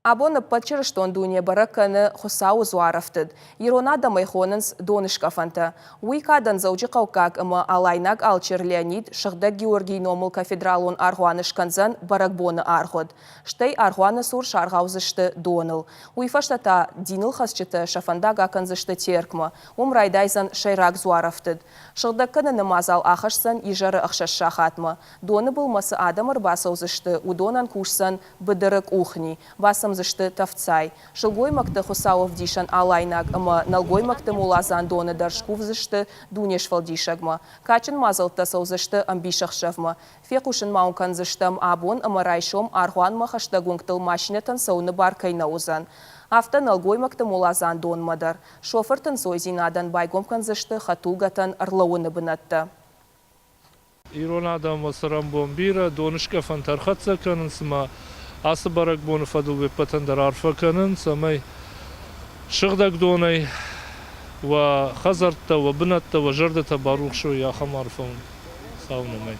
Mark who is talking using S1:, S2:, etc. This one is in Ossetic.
S1: Абон ӕппӕт чырыстон дуне бӕрӕг кӕны Хуыцауы дзуарӕфтыд. Ирон адӕм ӕй хонынц Доныскъӕфӕнтӕ. Уый кадӕн Дзӕуджыхъӕуккаг ӕмӕ Алайнаг алчер Леонид Сыгъдӕг Георгийы номыл кафедралон аргъуаны скӕндзӕн бӕрӕгбоны аргъуыд. Стӕй аргъуаны цур саргъаудзысты доныл. Уый фӕстӕ та динылхӕцджытӕ сӕ фӕндаг акӕндзысты Теркмӕ. Уым райдайдзӕн сӕйраг дзуарӕфтыд. Сыгъдӕг кӕныны мадзал ахӕсдзӕн изӕры ӕхсӕз сахатмӕ. Доны былмӕ цы адӕм ӕрбацӕудзысты, уыдонӕн кусдзӕн быдыры къухни, бацымдзысты тӕфцӕй. Сылгоймӕгты Хуыцауӕвдисӕн алайнаг ӕмӕ нӕлгоймӕгты моладзандоны дӕр скувдзысты Дунесфӕлдисӕгмӕ. Кадджын мадзӕлттӕ цӕудзысты ӕмбисӕхсӕвмӕ. Фехъусын ма уын кӕндзыстӕм, абон ӕмӕ райсом аргъуанмӕ хӕстӕг уынгтыл машинӕтӕн цӕуыны бар кӕй нӕ уыдзӕн. Афтӕ нӕлгоймӕгты моладзандонмӕ дӕр. Шофырты нцойдзинадӕн байгом кӕндзысты хӕдтулгӕтӕн ӕрлӕууыны бынӕттӕ.
S2: Ирон адӕммӕ цӕрӕнбон бирӕ, доныскъӕфӕнтӕ ӕрхӕццӕ кӕнынц ӕмӕ ацы бӕрӕгбоны фӕдыл уе ппӕтӕн дӕр арфӕ кӕнын, цӕмӕй сыгъдӕг донӕй уӕ хӕдзӕрттӕ, уӕ бынӕттӕ, уӕ зӕрдӕтӕ барухс уой, ахӕм арфӕ уын Хуыцауы номӕй.